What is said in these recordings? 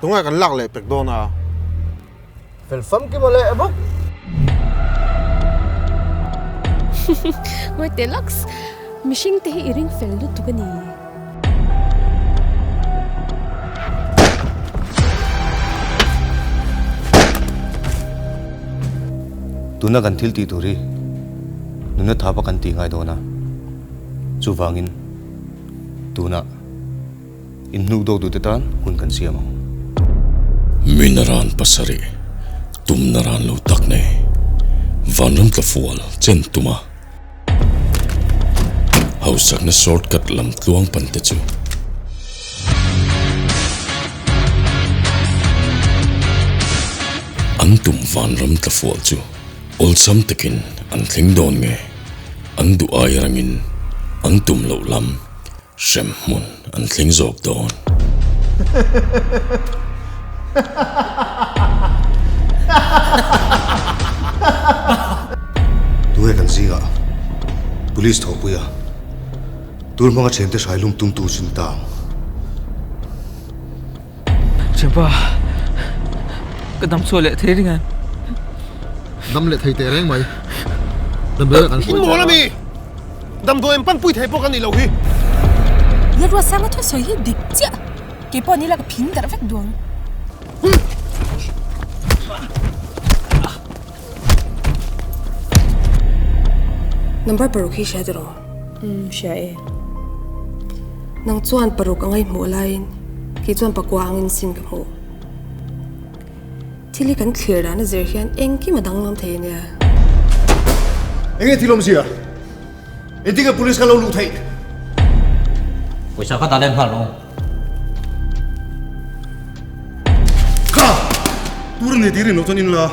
Tunge kan lak leh pek dawn a? Fel famkim a leh bawk. Ngawi teh laks, mihring te hi i ring fel lutuk a ni. Tuna kan thil tih tur hi nuna thapa kan tih ngai dawn a, chuvangin tunah inhnuk dawk duhte tan hun kan siam ang. Minaran pasarih tumna ran lo tak nei vanram tlafual chen tuma. Hausakna shortcut lam tluang pan te chu. An tum vanram tlafual chu awlsam takin an thleng dawn nge? An duh ai rangin an tum loh lam hrem hmun an thleng zawk dawn. Tunge kan zingah Police thawhpuia tur hmanga thiante hrai lum tumtu chu ni ta ang. Thianpa, ka dam chhuah leh thei ring em? Dam leh thei teh reng mai. Damdawi ah kan hruai In mawl ami? Damdawi an panpui thei pawh ka nih loh hi. Lalruatsanga thusawi hi dik chiah. Kei pawh nila ka phing darh vek duang. Number paruk hi hria tiraw? Umm hria e. Nang chuan paruk anga i hmuh laiin kei chuan pakua angin sin ka hmuh. Thil hi kan thlir dan a zir hian engkim a danglam thei a nia. Enge thil awmzia? Engtinge police kha lo luh theih? Pawisa kha dah lem nghal rawh. Kha! Tur a ni tih rin loh chuan in la.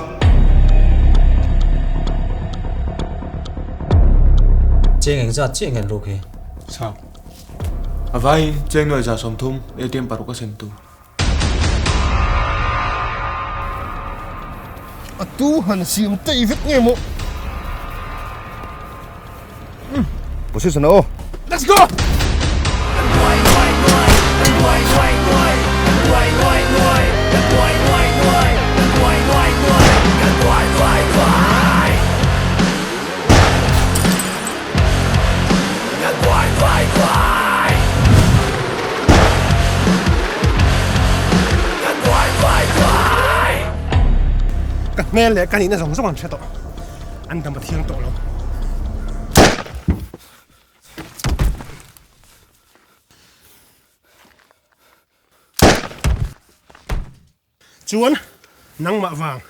Cheng engzat chiah ngen ruk hi? Chhak. A vaiin cheng nuai 30 ATM paruk a sem tur. A tu han siam tei vek nge maw? Position aw. Let's go! Ka hmel leh ka nihna zawng zawng an hre tawh. An dam a thiang tawh lo. Chuan nangmah vang.